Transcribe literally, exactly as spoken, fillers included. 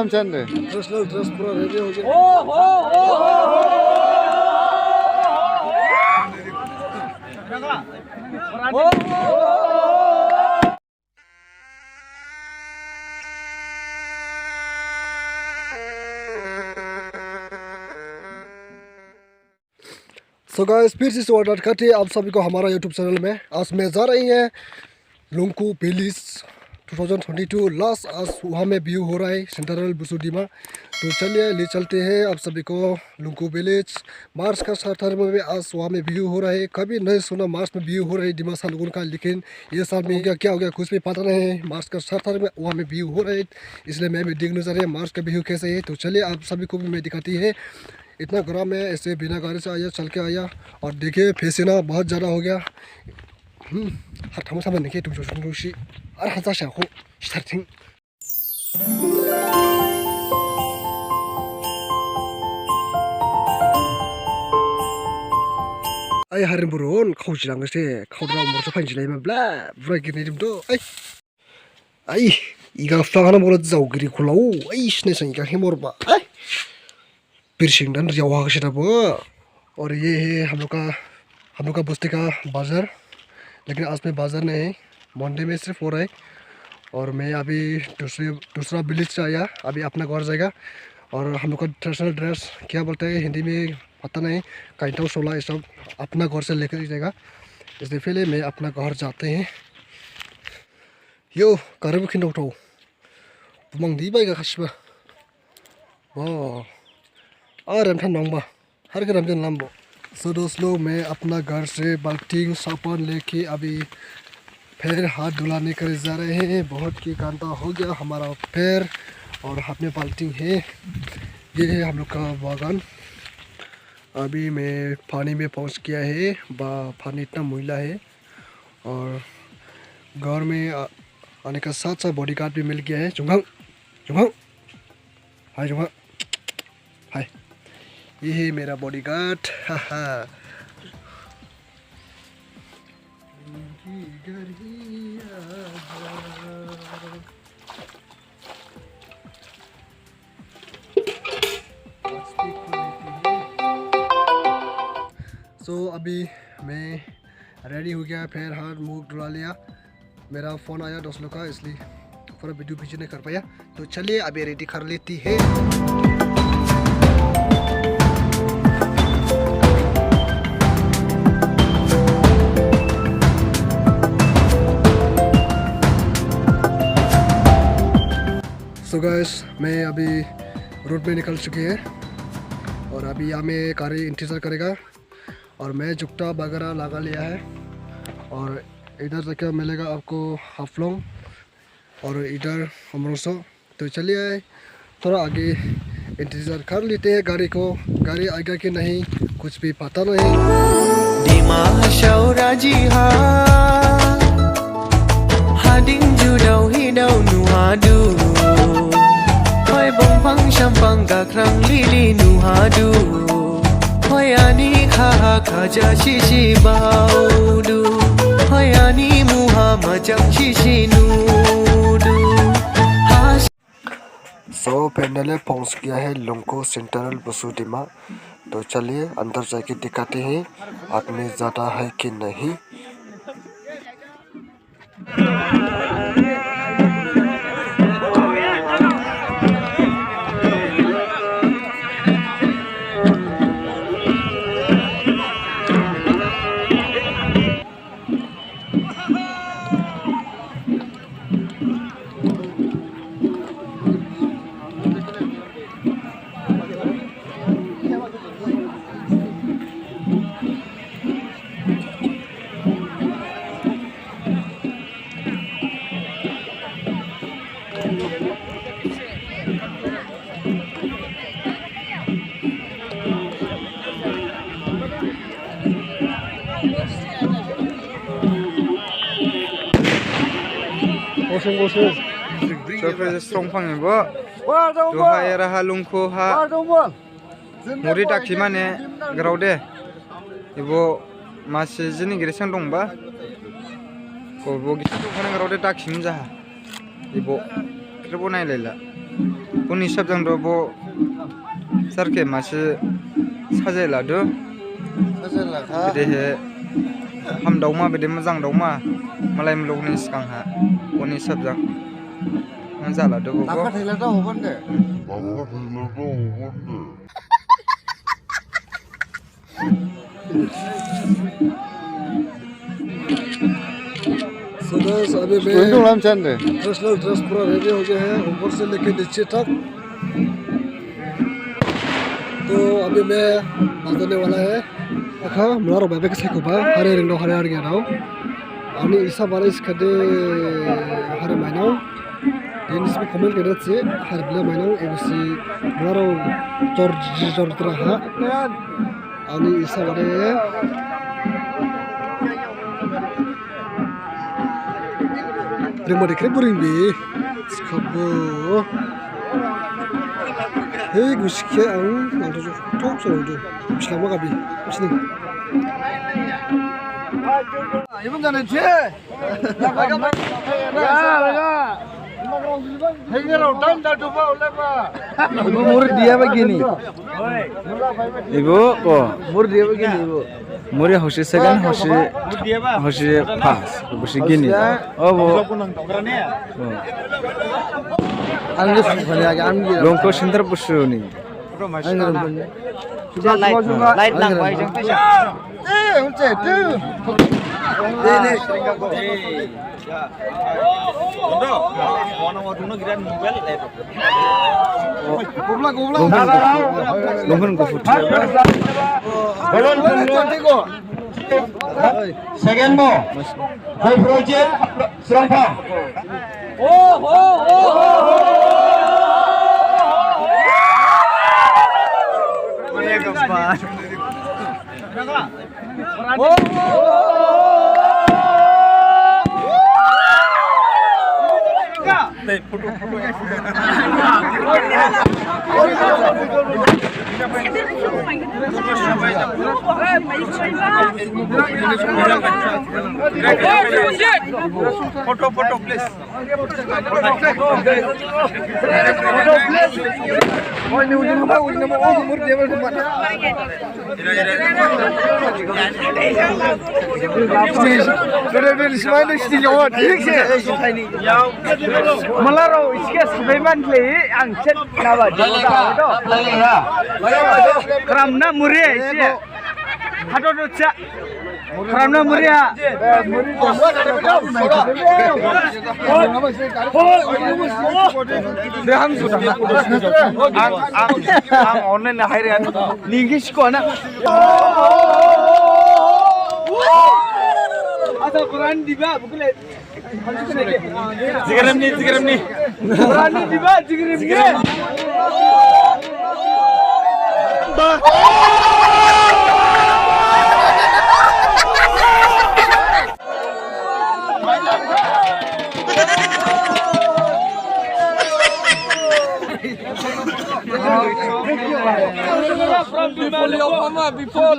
Traditional dress पूरा ready हो गया। So guys, फिर से स्वागत करते हैं आप सभी को हमारा YouTube चैनल में। आज मैं जा रही है लुंगकु village. Two thousand twenty two last, आज वहाँ में व्यू हो रहा है सेंट्रल बुसु डिमा। तो चलिए, ले चलते हैं आप सभी को लुंगकु विलेज। मार्च का सात तारीख में भी आज वहाँ में व्यू हो रहा है। कभी नहीं सुना मार्च में व्यू हो रहा है डिमासा लोगों का, लेकिन ये साल में क्या क्या हो गया, कुछ भी पता नहीं है। मार्च का सात तारीख में वहाँ में व्यू हो रहा है, इसलिए मैं भी देखने जा रहे हैं मार्च का व्यू कैसे है। तो चलिए, आप सभी को भी मैं दिखाती है। इतना गर्म है, ऐसे बिना गाड़ी से आया, चल के आया। और देखिए, पसीना बहुत ज़्यादा हो गया। हम्म, हर थमा सामान नहीं तुम सोचो, तुम सी, अरे, हंसा शाखो, starting. Ai, harin buron, khau jilang se, khau dra mor sa phan jilai ma bla, bra gini dim do, ai. Ai, iga fang hana mor jao giri kulau, ai, sne sang iga hemor ba, ai. Piercing dan riau ha kashita bo. और ये है हम लोग का, हम लोग का बस्ती का बाजार, लेकिन आज में बाजार नहीं है, मंडी में सिर्फ हो रहा है। और मैं अभी दूसरे, दूसरा विलेज से आया, अभी अपना घर जाएगा। और हम लोग का ट्रेडिशनल ड्रेस क्या बोलते हैं हिंदी में पता नहीं, काइंटाओ सोला, ये सब अपना घर से लेकर जाएगा। इसलिए पहले मैं अपना घर जाते हैं। Yo, karibu khin dok thau. Bumang di bai ga khasiba. Bo. A rem than nong ba. Har ke rem jan lam bo. So दोस्त लोग, मैं अपना घर से बाल्टी साबुन लेके अभी पैर हाथ धुलाने के लिए जा रहे हैं। बहुत ही गंदा हो गया हमारा पैर और हाथ में बाल्टी है। ये है हम लोग का बागान। अभी मैं पानी में पहुंच गया है। बा-, पानी इतना मैला है। और घर में आ-, आने का साथ साथ बॉडीगार्ड भी मिल गया है। जुंगहां, जुंगहां, हाय जुंगहां, हाय। ये है मेरा बॉडीगार्ड, हाहा। So अभी मैं रेडी हो गया, पैर हाथ मुंह धुला लिया। मेरा फोन आया दोस्त लोग का, इसलिए पूरा वीडियो खींच नहीं कर पाया। तो चलिए अभी रेडी कर लेती है। So guys, मैं अभी रोड में निकल चुके हैं और अभी यहाँ में गाड़ी इंतज़ार करेगा। और मैं जुत्ता वगैरह लगा लिया है। और इधर जाके मिलेगा आपको हाफलोंग और इधर अमरोसो। तो चलिए थोड़ा आगे इंतज़ार कर लेते हैं गाड़ी को, गाड़ी आएगा कि नहीं, कुछ भी पता नहीं। Dima Hasao raji ha, hading judao hidao nuhadu. Hoi bongphang sampang gakrang lili nuhadu. Hoi ani khaha khaja sisi baodu. Hoi ani muha majang sisi nudu. Has- So finally पहुंच गया है लुंगकु सेंट्रल बुसु डिमा। तो चलिए अंदर जाके दिखाते हैं आदमी ज़्यादा है कि नहीं। Goseng, goseng. Surprise strong phang ebo. Duha era ha lungkhu ha. Muri dakhi mane grao de. Ebo masi jini giri sang dongba. Ko bo gisi dongkhane grao de dakhi mjaha. Ebo. Krebo nailaila. Boni hisab jang do bo sar khe masi sajai ladu. Sajai lakha. Bedehe hamdaoma, bede majang daoma, malai mulukni sgang ha. Boni hisab jang. Ang jala do bo. Lakha thela do hoban de. So guys, अभी मैं traditional dress पूरा रेडी हो गया है, ऊपर से लेके नीचे तक। तो अभी मैं बजाने वाला है। Akha, mlarao baibai khe saikhoba, hare ringdao, hare hare ringdao. Ani hisab bare iskade hare mainang. Dini sini comment khe dasi, hare bila mainang, ebo si mlarao jor jor tra ha. Ani hisab bare. Ringma de khrip bo ringbi. Sikhabo. Hei, gusikhe ang, ang to thok so do. Bislama gabi. Bisni. Ibun jane je. Ibu muri dia begini. Ibu, ko. Muri dia begini, ibu. Muri hosi second, hosi, hosi first, hosi gini. O bo. Ang ni sumphani age, ang gini. Longko center busuni. Light, light lang bai jang. Eh, ulche, tu. Gobla, gobla. Longkon ko put. Balon, balon. Second mo. Hoi project, serempa. Photo, photo, please. Mlarao, isi khe sabai man le, ang chet naba, kramna muri, isi. Hato do cha. Kramna muri ha. Ang, ang, ang online na hai re. Ningkis ko na. Asa Quran diba, bukle. Jigrem ni, jigrem ni. Rani diba, jigrem ni. From Bimali, Obama, people.